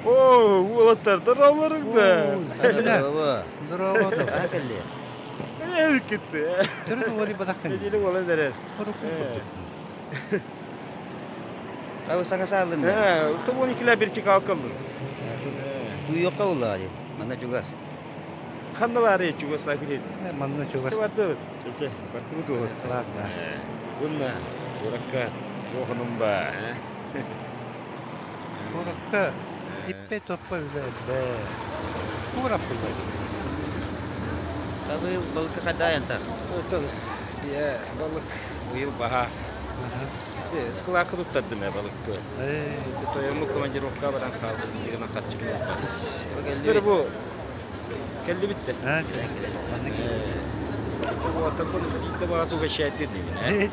О, уолаттар, здороваларың да. Здорово. Здорово. Кэлли. Кетти. Төрүт уоли батахын. Неделе болан берер. Кайы саңа саалын. Э, то он икиле бир чик алкалды. Сууйуохха буллаҕа дии. Манна чугас. Ханна баарый чугас акилин? Манна чугас. Бардыбыт. Чэ, бардыбыт уолаттар. Уонна куоракка туохунум баа, Куоракка иппэ-топпо үлэ элбэх. Куорат булла. Табыыл балыкка хайдаайантар? Отон, я балык быйыл баһа. Ыскылаакка туттардым ээ балыкпы. Тойоммут командировка баран хаалбыт, билигин хасчы буолба. Бу кэллибит да. Уотарбын да угощать диибин.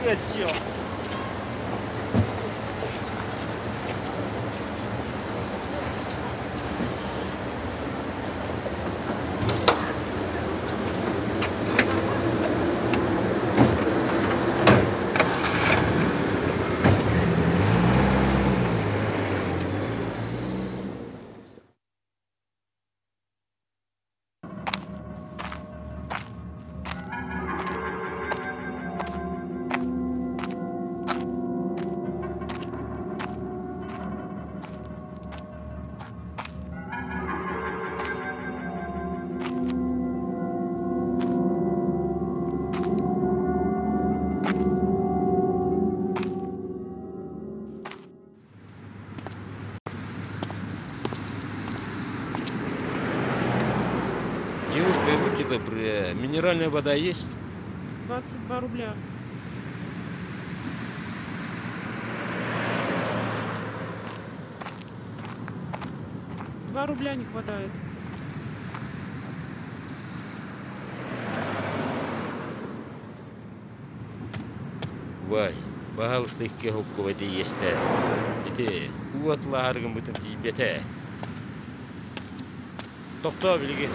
Красиво. Девушка, будьте добры, минеральная вода есть? 22 рубля. Два рубля не хватает. Вай, баһаалыста икки холкуобайда иэстэ. Ити уот лааһаргыммытын тиийбэтэ. Тохтоо билигин.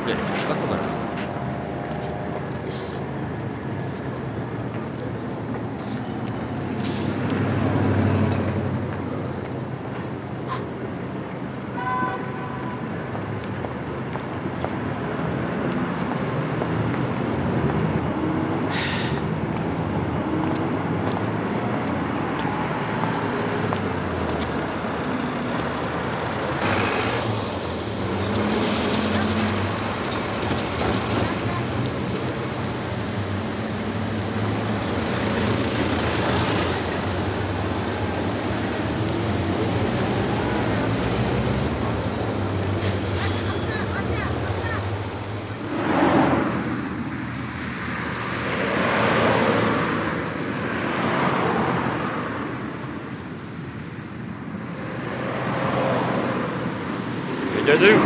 Бери, бар. Дядю!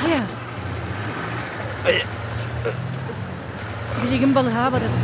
Хайа? Билигин балыһаҕа барабын.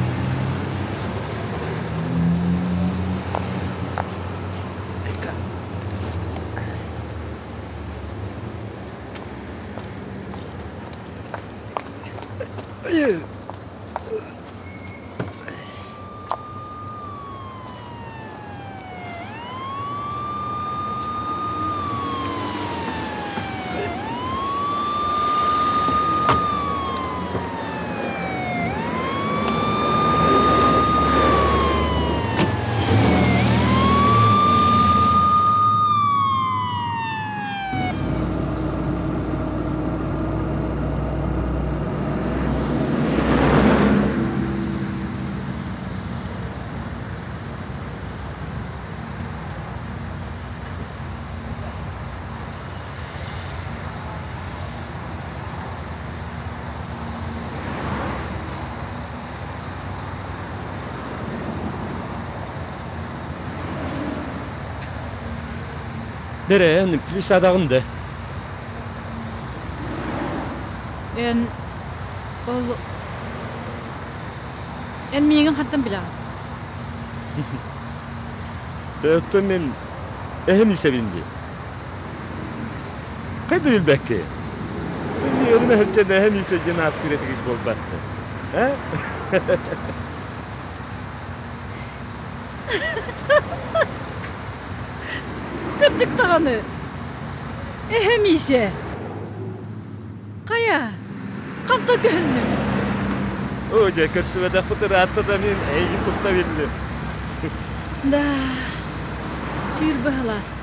Бere, эн плисадаҕын да? Эн ол эн миигин хантан билэҕин? Бэттэн мин эһэм исэбин дии. Хайда билбэкки? Түннүөрүн эһэлчэн эһэм иисэ диэн ааттыыр этигит буолбатты. Э? Кырдьык даҕаны, эһэ Миисэ. Хайа, хантан көһүннүҥ? Оо, дьэ, көрсүбэтэхпит ыраатта да мин эйигин тутта биллим. Да, сүүр быһалааспыт.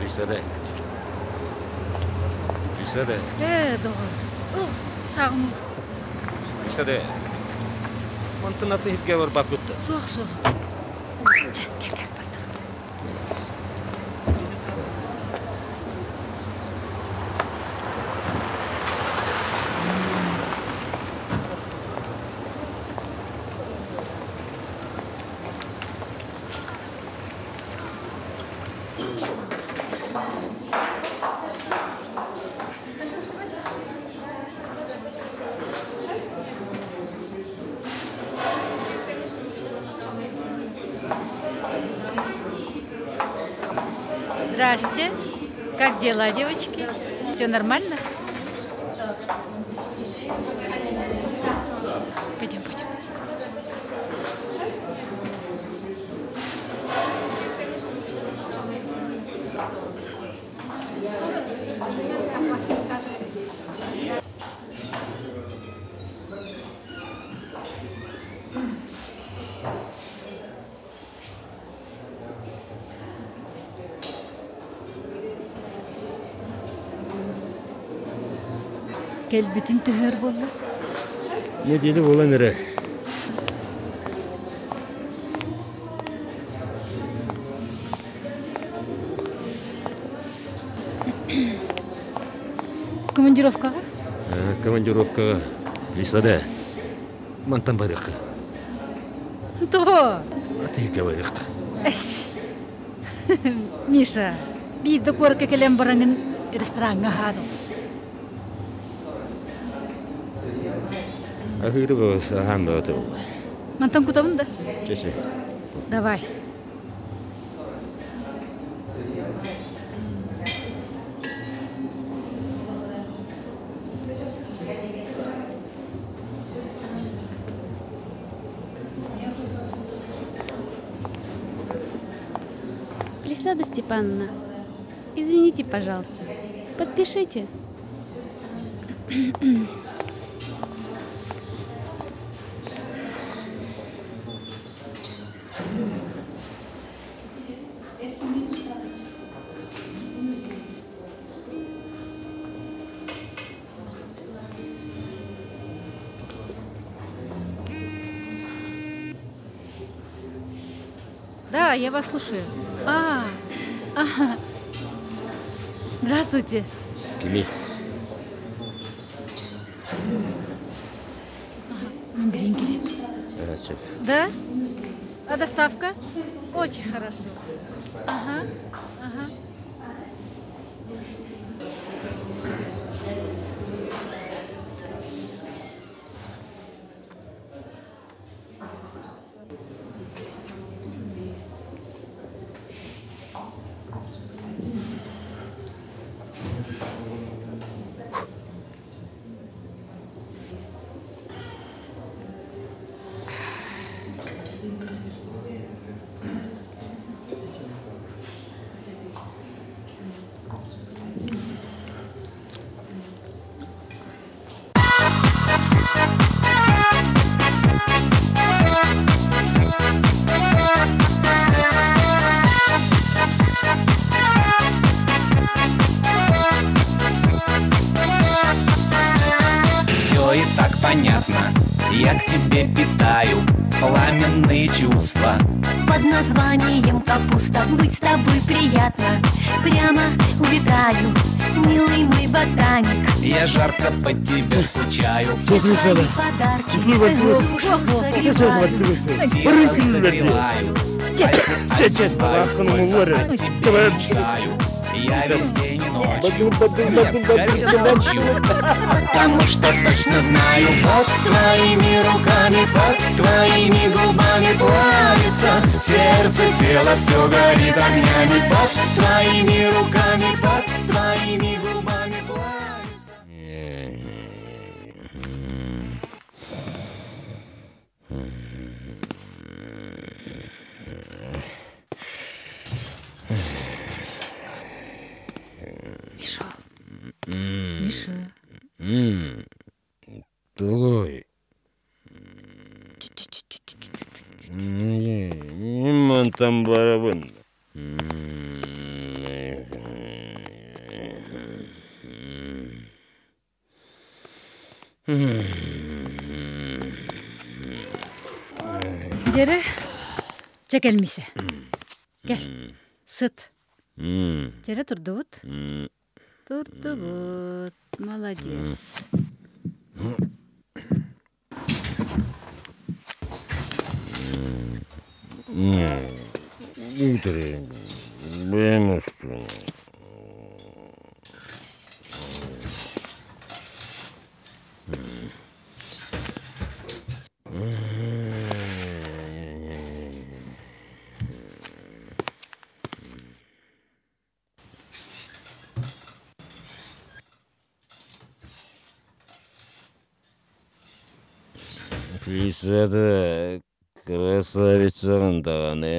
Лисаде. Лисаде. Ээ, доҕор, ыл саҕын Лисаде. Мантан аты иһиргэ барбаппыт. Суох, суох. Чэ, кэл, кэл, бардыбыт. Здрасте. Как дела, девочки? Все нормально? Пойдем, пойдем. Кэлбитин төһөр буолла? Нэдиэлэ буолан эрэ. Командировкаҕа? Командировкаҕа Лисаде. Мантан барыахха. Тоҕо? Атыыга барыахха. Эс. Миша, биирдэ куоракка кэлэн бараҥын рестораҥҥа аһаадым. Аһыыры аһаан бөҕөтө буолла. Мантан кутабын да? Чэчэ. Давай. Плесада Степановна, извините, пожалуйста. Подпишите. Да, я вас слушаю. А, ага. Здравствуйте. Кими? Ага, билин Здравствуйте. Да? А доставка? Очень хорошо. Ага, ага. понятно, я к тебе питаю пламенные чувства. Под названием капуста быть с тобой приятно. Прямо увядаю, милый мой ботаник. Я жарко по тебе скучаю. Все твои подарки душу согревают. Тело согреваю. Мечтаю. Я весь день и ночью нет сгорю, потому что точно знаю, под твоими руками, под твоими губами плавится сердце, тело, все горит огнями, под твоими руками, под твоими губами плавится. Миша. Миша. Тугуй. Мантан барабын. Дьэрэ, чэ кэл Миша. Кэл. Сыт. Дьэрэ турдубут. Турдубут. Молодец. Утро. Бэмостун. Плисада красавицаҕын даҕаны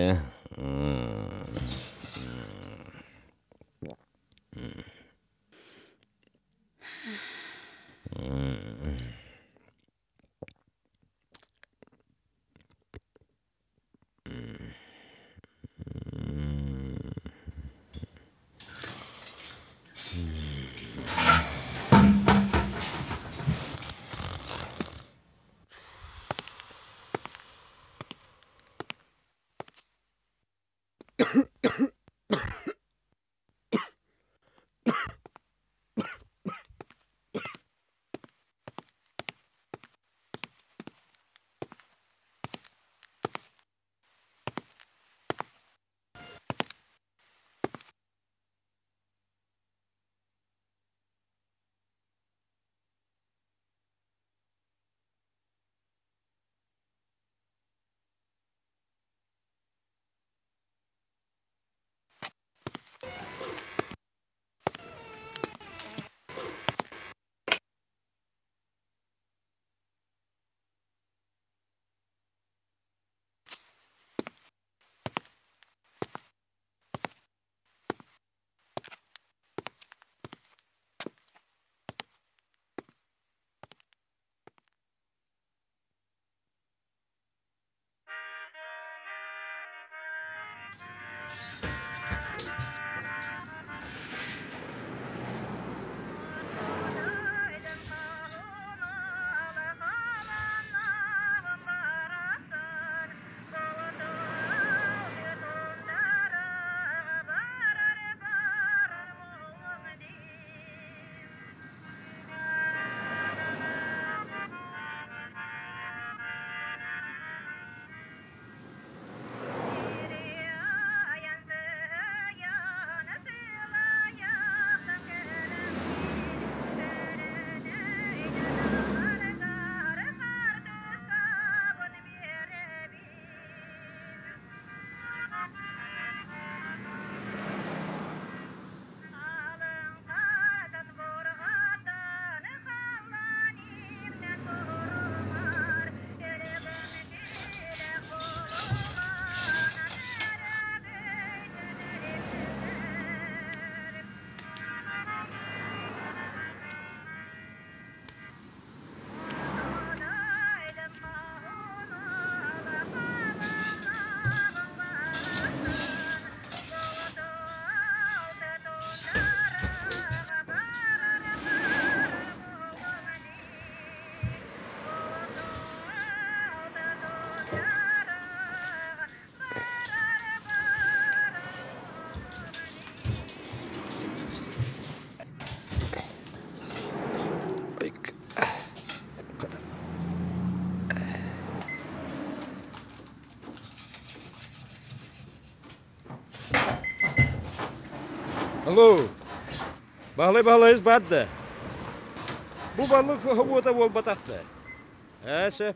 Алло! Баһылай Баһылайыс баар да? Бу балык хобуота буолбатах да? Ээ, сөп.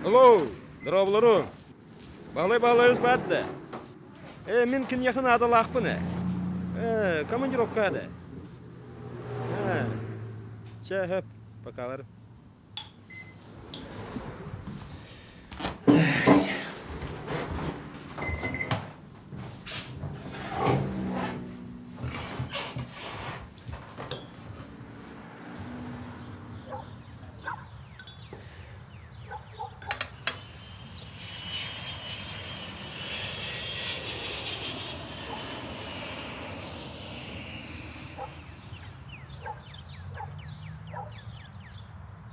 Алло! Дорооболору! Баһылай Баһылайыс баар да? Ээ, мин киниэхэ наадалаахпын ээ. Ээ, командировка да. Ээ, чэ, хөп, покалар.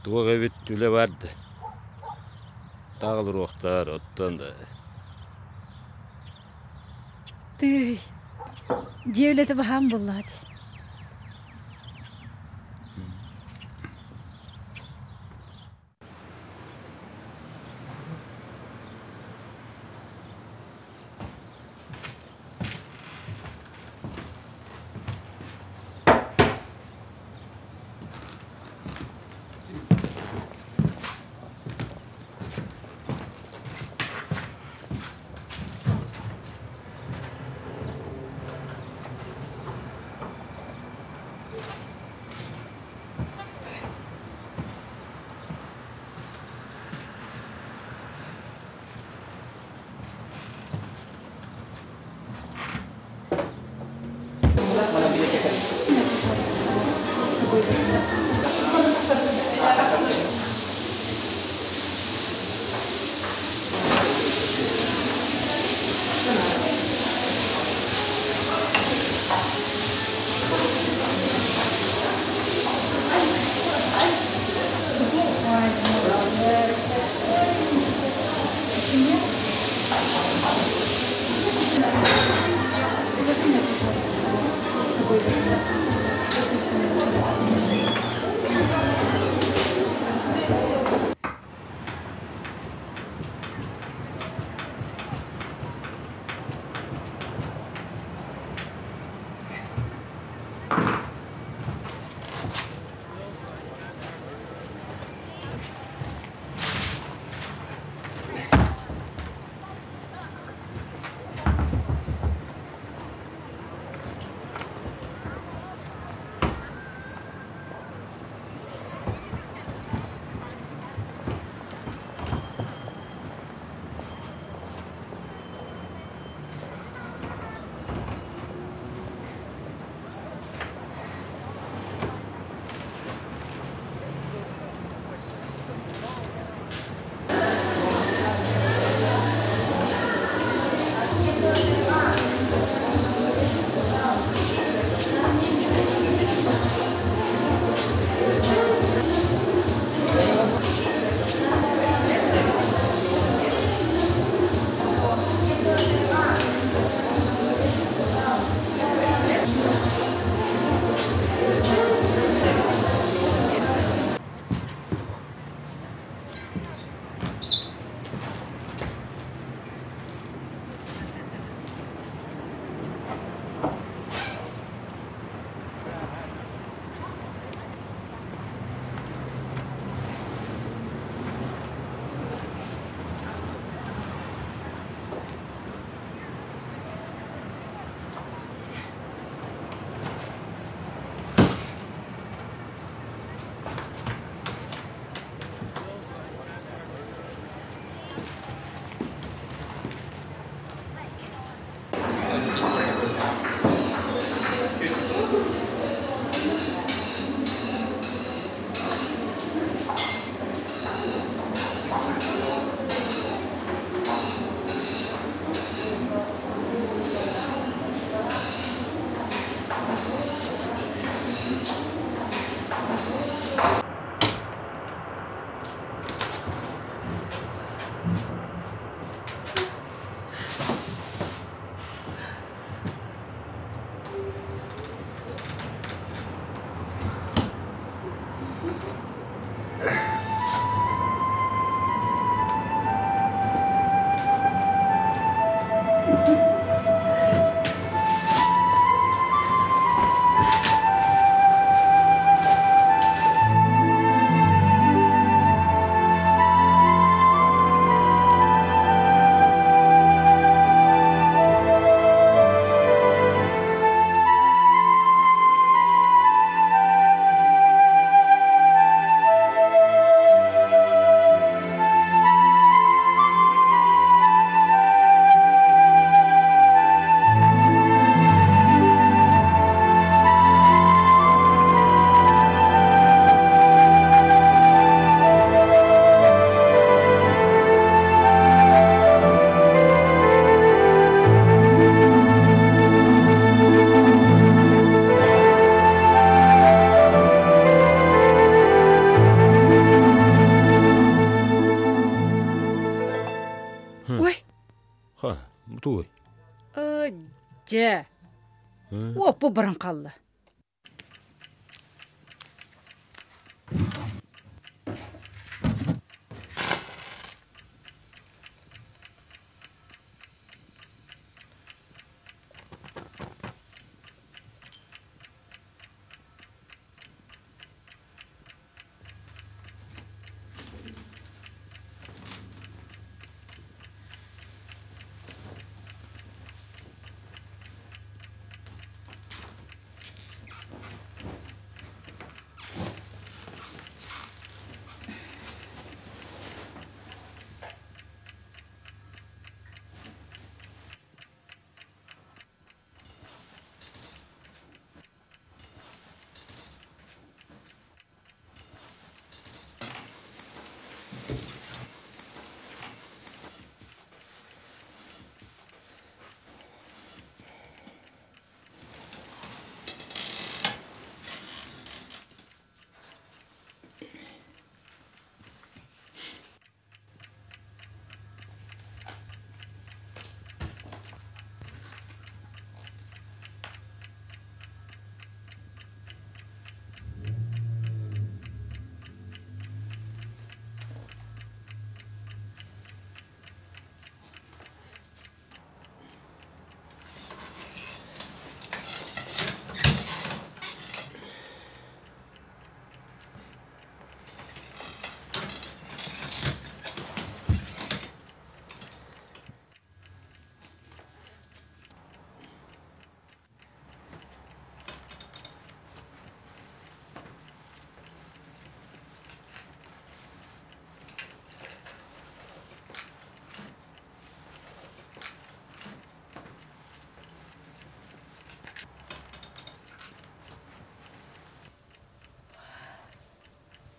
Туох эбит үлэ бар да таҕылыруохтаар оттон да Тыый, дьиэ үлэтэ баһаам буоллаҕа дии. Ой! Ха, бутуй. Дьэ. Оппу баран хаалла.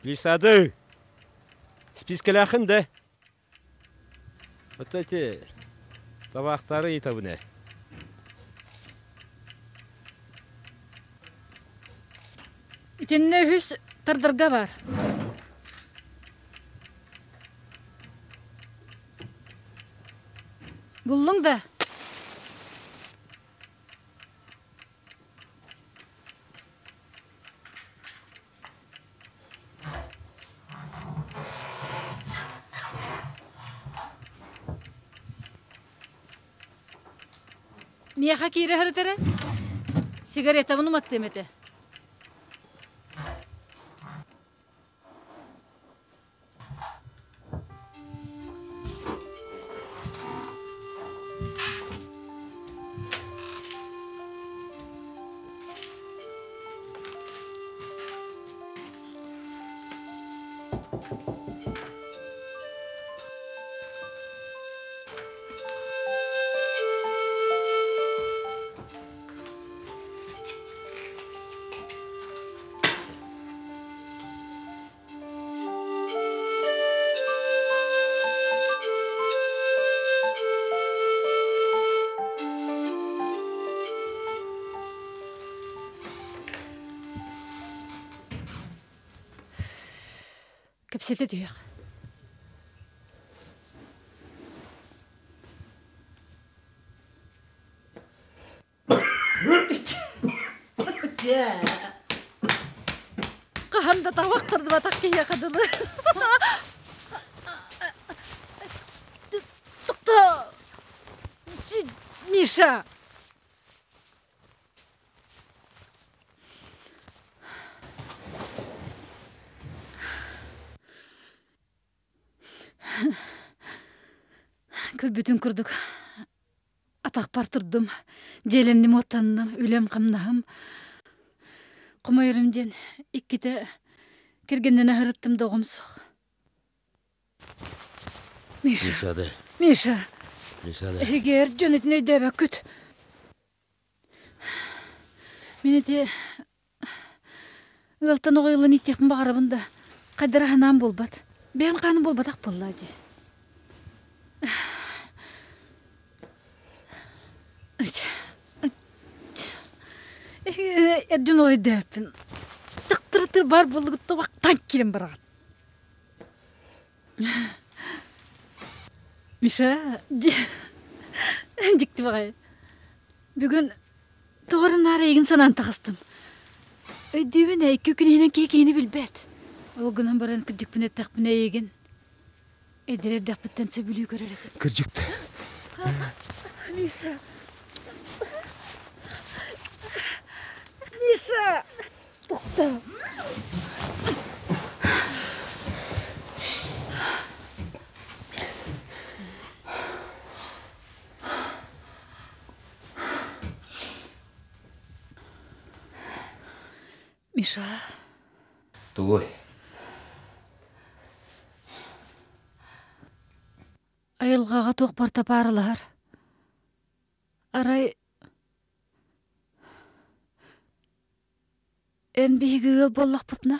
Лисады! Спискэлээхин да? Вот эти табаахтары ыйытабын ээ. Итиннэ үһүс тардарга бар. Буллуҥ да? Миэхэ киирэ сырытара. Сигаретабын уматтыам этэ. Кэпсэтэ түһүөх. Хаһан да табах тардыбатах киһиэхэ дылы. Тохтоо! Миша! Көрбүтүн курдук атахпар турдум, дьиэлэнним уоттанным, үлэм-хамнаһым. Хомойорум диэн иккитэ кэргэннэнэ сырыттым да оҕом суох. Миша. Миша да. Миша. Миша да. Эһиги эр дьон итини өйдөөбөккүт. Мин ити ыалтан оҕо ылан иитиэхпин баҕарабын да, хайдара санаам буолбат. Бэйэм хааным буолбатах буоллаа дии. Эр дьон ол өйдөөбөппүн. Дьахтарытыр баар буоллугут табахтан киирэн бараҕыт. Миша, дьикти баҕайы. Бүгүн тоҕо эрэ наар эйигин санаан таҕыстым. Өйдүүбүн ээ, икки күн иһинэн киһи киһини билбэт. Ол гынан баран кырдьыкпын эттэхпинэ эйигин эдэр эрдэхпиттэн сөбүлүү көрөр этим. Кырдьык Миша! Миша! Тоқтоо! Миша. Тугуй? Айылҕаҕа туох барыта пааралаһар. Арай эн биһиги ыал буоллахпытына?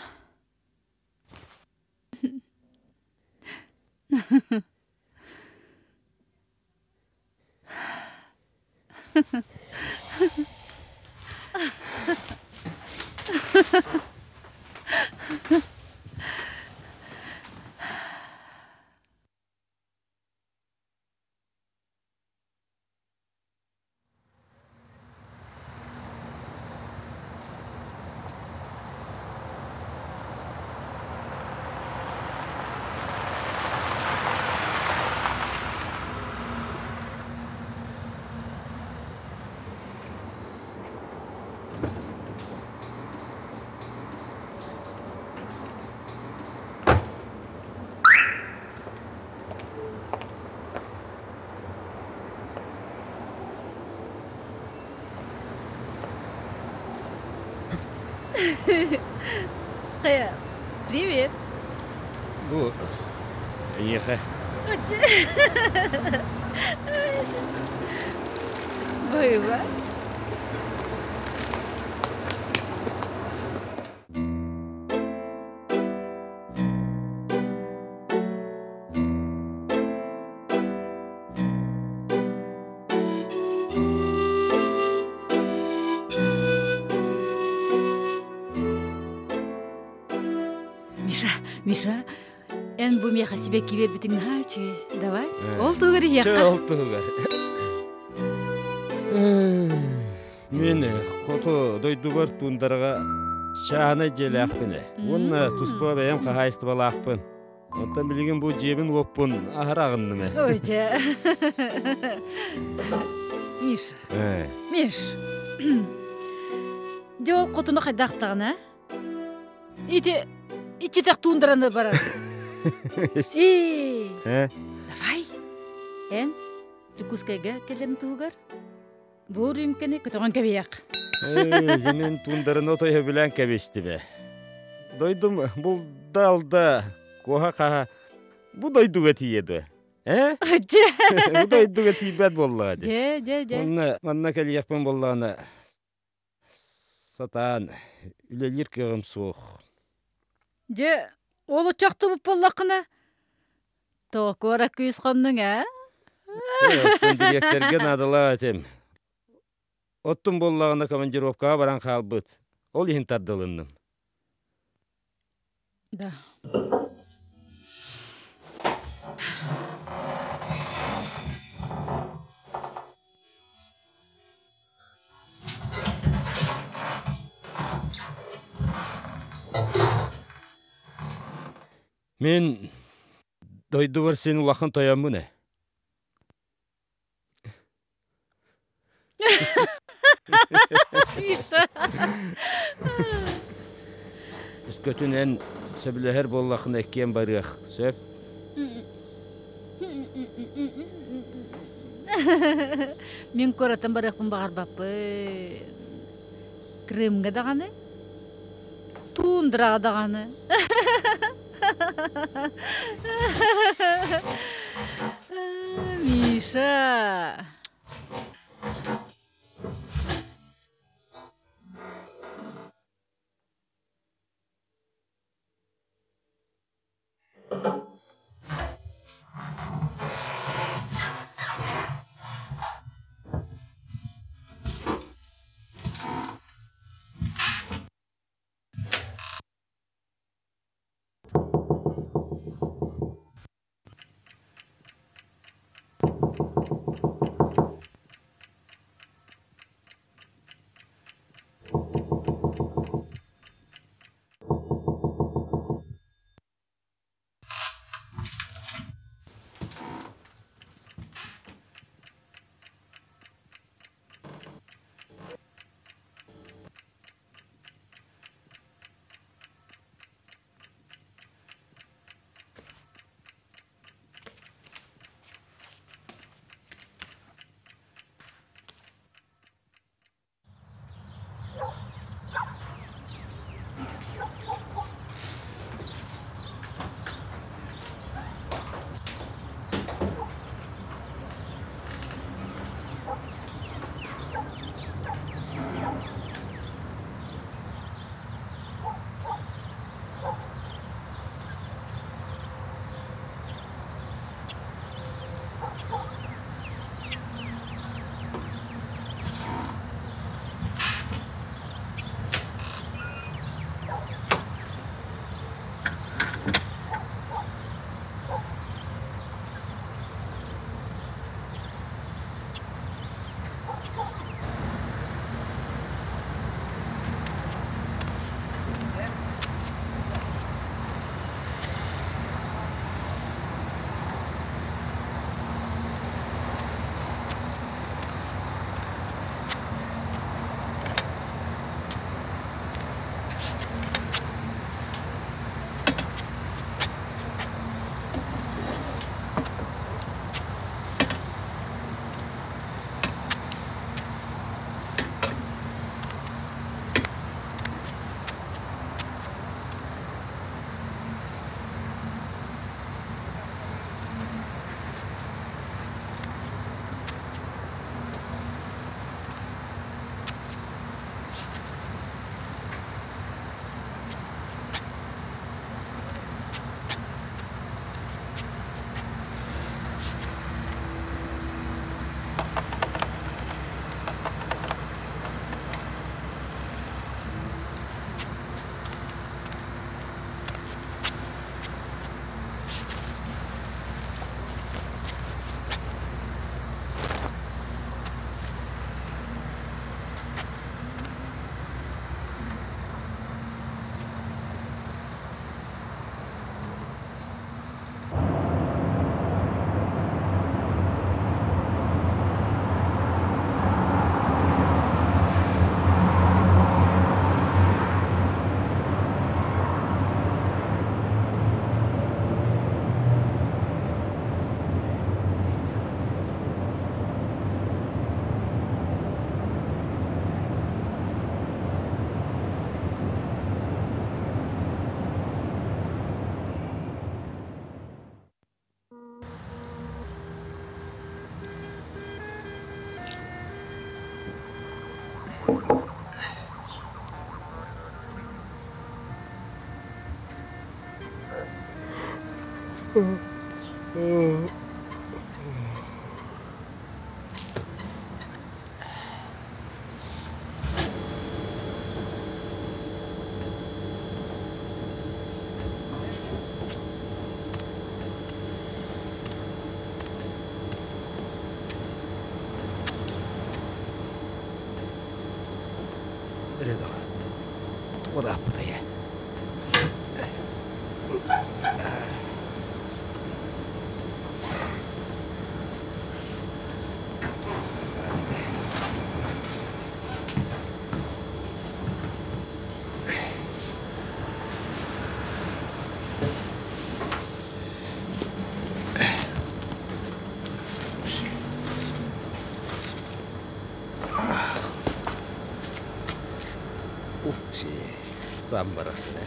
Хайа, привет. Бу эйиэхэ. Было. Миша, Миша, эн бу миэхэ сибэкки биэрбитиҥ наһаа үчүгэй. Давай, ол туһугар иһиэххэ. Чэ, ол туһугар. Мин хоту дойдубар туундараҕа чааһынай дьиэлээхпин. Уонна туспа бэйэм хаһаайыстыбалаахпын. Оттон билигин бу дьиэбин-уоппун аһара аҕынным ээ. Ой, дьэ. Миша. Миш. Дьэ ол хотуну хайдахтаҕына? Ити иччитэх туундараны барар. Ии. Давай. Эн Дьокуускайга кэлэрин туһугар Бу рюмканы көтөҕөн кэбиһиэх. Ээ, мин туундараны отой сөбүлээн кэбистибэ. Дойдум булда-алда, куоһа-хаһа бу дойдуга тиийэ дуо? Э? Дьэ. Бу дойдуга тиийбэт буоллаҕа дии. Дьэ, дьэ, дьэ. Онно манна кэлиэхпин буоллаҕына сатаан үлэлиир кыаҕым суох. Дьэ, ол оччохтубут буоллаххына, Тоокуора күүс хоннуҥ ээ? Оттон дириэктэргэ наадалаах этим. Оттун буоллаҕына командировкаҕа баран хаалбыт. Ол иһин тардылынным. Да. Мин дойдубар син улахан тойоммун ээ. Миша. Өскөтүн эн сөбүлэһэр буоллаххына иккиэн барыах, сөп? Мин куораттан барыахпын баҕарбаппын. Крымҥа даҕаны, тундраҕа даҕаны. Миша! Туорааппытайа. Ух, сам барахсана.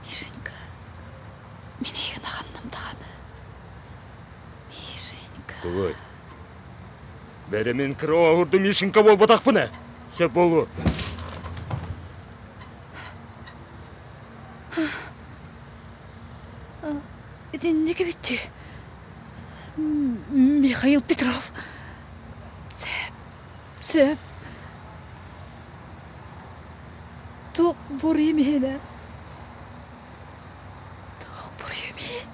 Мишенька, мин эйигин аҕынным даҕаны. Мишенька. Тугуй? Бэрэ мин кыра оһурду Мишенька буолбатахпын ээ. Сөп буолуо. Итинник эбит Михаил Петров. Сөп, сөп. Туох буруйум иһинэ? Туох буруйум иһин?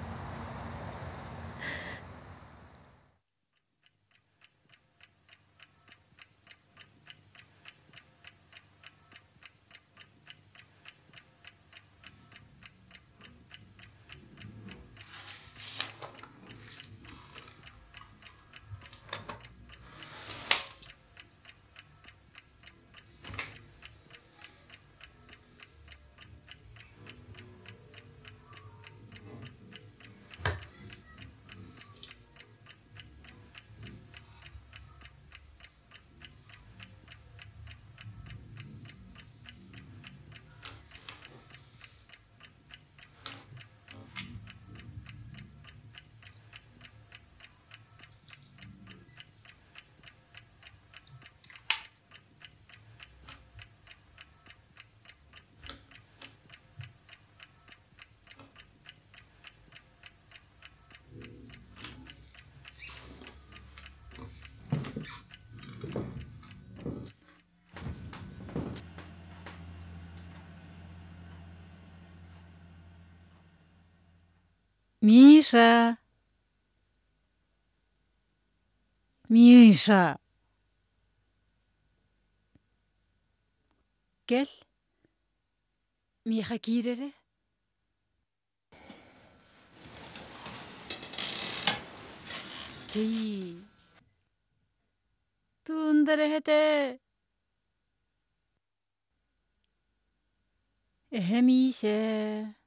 Миша! Миша! Кэл, миэхэ киир эрэ. Чэй, туундара эһэтэ. Эһэ Миисэ.